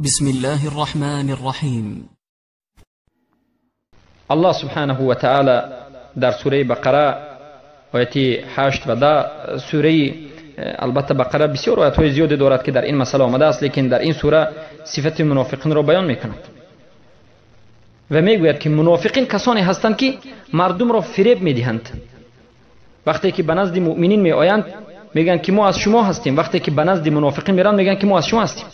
بسم الله الرحمن الرحیم. الله سبحانه و تعالی در سوره بقره آیت 8 و 10 سوره، البته بقره بسیار آیت های زیادی دارد که در این مسئله آمده است، لیکن در این سوره صفت منافقین را بیان میکند و میگوید که منافقین کسانی هستند که مردم را فریب میدهند. وقتی که به نزد مؤمنین میآیند میگن که ما از شما هستیم، وقتی که به نزد منافقین میرند میگن که ما از شما هستیم.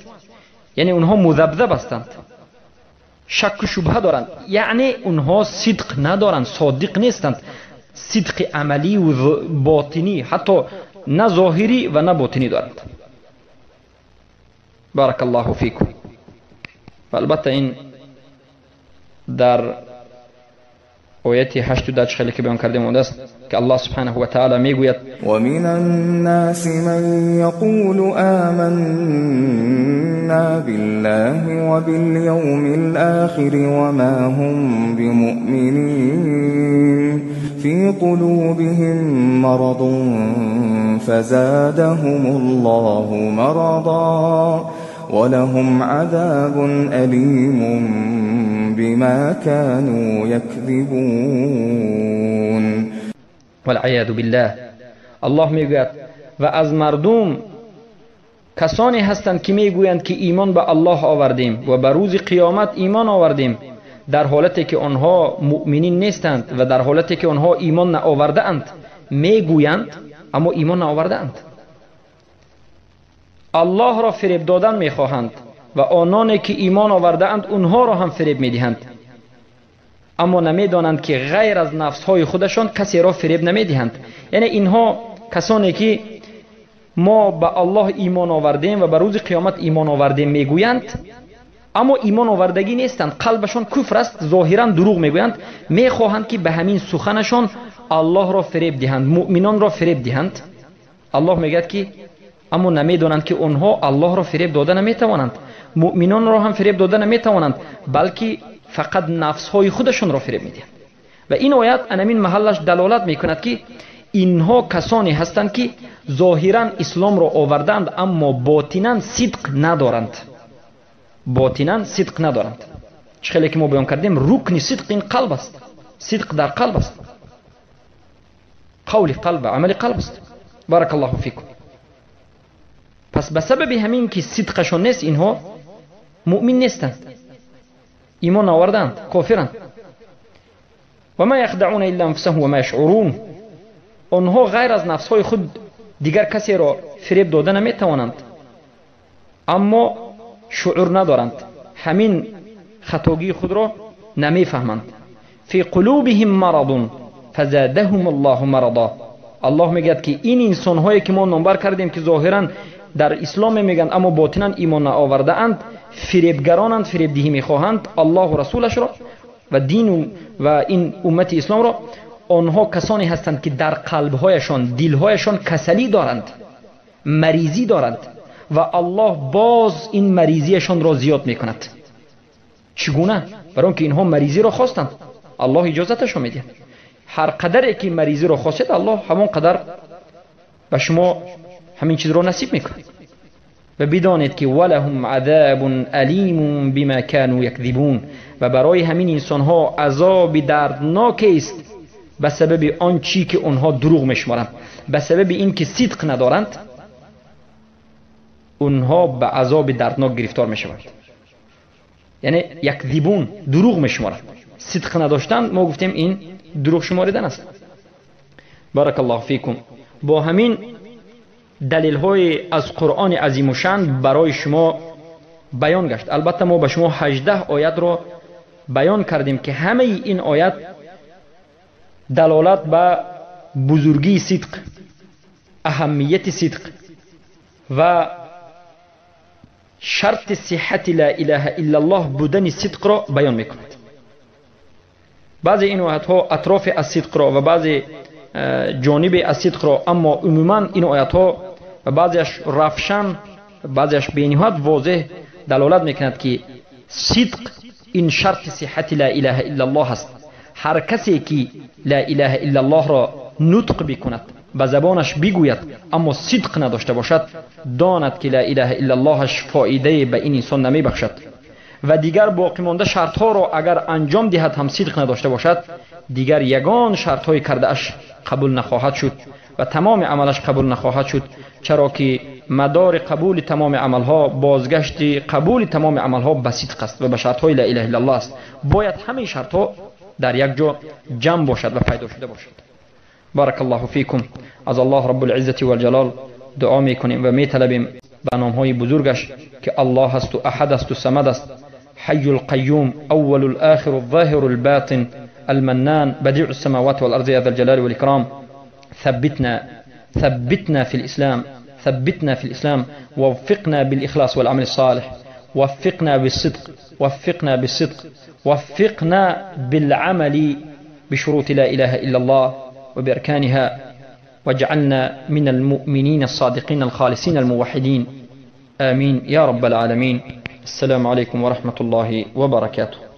یعنی اونها مذبذب هستند، شک و شبهه دارند، یعنی اونها صدق ندارند، صادق نیستند، صدق عملی و باطنی، حتی نه ظاهری و نه باطنی دارند. بارک الله فیکم. و البته این در آیت 8 و 10 خیلی که بیان کردیم آمده است که الله سبحانه و تعالی میگوید و من الناس من یقول آمنا بالله وبالیوم الآخر وما هم بمؤمنین في قلوبهم مرض فزادهم الله مرضا ولهم عذاب أليم بما كانوا يكذبون. والعیاذ بالله. الله میگوید و از مردم کسانی هستند که میگویند که ایمان به الله آوردیم و به روز قیامت ایمان آوردیم، در حالتی که آنها مؤمنین نیستند و در حالتی که آنها ایمان نآورده اند میگویند، اما ایمان نآورده اند. الله را فریب دادن میخواهند و آنانی که ایمان آورده اند اونها را هم فریب میدهند، اما نمیدانند که غیر از نفسهای خودشان کسی را فریب نمیدهند. یعنی اینها کسانی که ما به الله ایمان آوردیم و به روز قیامت ایمان آوردیم میگویند، اما ایمان آوردگی نیستند، قلبشان کفر است، ظاهرا دروغ میگویند، میخواهند که به همین سخنشان الله را فریب دهند، مؤمنان را فریب دهند. الله میگوید که اما نمیدانند که آنها الله را فریب داده نمیتوانند، مؤمنان را هم فریب داده نمیتوانند، بلکه فقط نفسهای خودشان را فریب میدهند. و این آیت انمین محلش دلالت میکند که اینها کسانی هستند که ظاهرا اسلام را آوردند اما باطنا صدق ندارند، باطنا صدق ندارند. چه خیلی که ما بیان کردیم رکن صدق این قلب است، صدق در قلب است، قول قلب و عمل قلب است. بارک الله فیکم. پس به سبب همین که صدقشان نیست اینها مؤمن نیستند، ایمان آوردند، کافرند. و ما یخدعون الا انفسهم و ما یشعرون. آنها غیر از نفسهای خود دیگر کسی را فریب داده نمیتوانند، اما شعور ندارند، همین خطاگی خود را نمیفهمند. فی قلوبهم مرض فزادهم الله مرضا. الله میگوید که این انسانهایی که ما نامبر کردیم که ظاهرا در اسلام میگن اما باطنا ایمان نآورده اند، فریبگرانند، فریبدهی میخواهند الله و رسولش را و دین و این امت اسلام را. آنها کسانی هستند که در قلبهایشان، دلهایشان کسلی دارند، مریضی دارند و الله باز این مریضیشان را زیاد میکند. چگونه؟ برای اینکه اینها مریضی را خواستند، الله اجازتشان میدهد. هر قدری که مریضی را خواستید الله همان قدر به شما همین چیز را نصیب میکند. و بدانید که ولهم عذاب الیم بما كانوا یکذبون. و برای همین انسانها عذاب دردناک است به سبب آن چی که آنها دروغ میشمارند، به سبب این که صدق ندارند اونها به عذاب دردناک گرفتار میشوند. یعنی یکذبون، دروغ میشمارند، صدق نداشتن، ما گفتیم این دروغ شماریدن است. بارک الله فیکم. با همین دلیل های از قرآن عظیم الشان برای شما بیان گشت. البته ما به شما 18 آیت را بیان کردیم که همه این آیت دلالت به بزرگی صدق، اهمیت صدق و شرط صحت لا اله الا الله بودن صدق را بیان میکند. بعضی این آیت ها اطراف از صدق را و بعضی جانب از صدق را، اما عموما این آیت ها و بعضیش رفشن، بعضیش بینهایت واضح دلالت میکند که صدق این شرط صحت لا اله الا الله است. هر کسی که لا اله الا الله را نطق بکند، به زبانش بگوید اما صدق نداشته باشد، داند که لا اله الا اللهش فایده به این انسان نمیبخشد. و دیگر باقی مانده شرط ها را اگر انجام دهد هم صدق نداشته باشد، دیگر یگان شرط های کرده اش قبول نخواهد شد و تمام عملش قبول نخواهد شد، چرا که مدار قبول تمام عملها، بازگشت قبول تمام عملها به صدق است و به شرط های لا اله الا الله است. باید همه شرط ها در یک جا جمع باشد و پیدا شده باشد. بارک الله فیکم. از الله رب العزة والجلال دعا میکنیم و میطلبیم به نامهای بزرگش که الله است و احد است و صمد است، حی القیوم، اول الاخر الظاهر الباطن، المنان، بديع السماوات والأرض، يا ذا الجلال والإكرام، ثبتنا في الإسلام، ثبتنا في الإسلام، ووفقنا بالإخلاص والعمل الصالح، وفقنا بالصدق، وفقنا بالصدق، وفقنا بالعمل بشروط لا إله إلا الله وبأركانها، واجعلنا من المؤمنين الصادقين الخالصين الموحدين، آمين يا رب العالمين. السلام عليكم ورحمة الله وبركاته.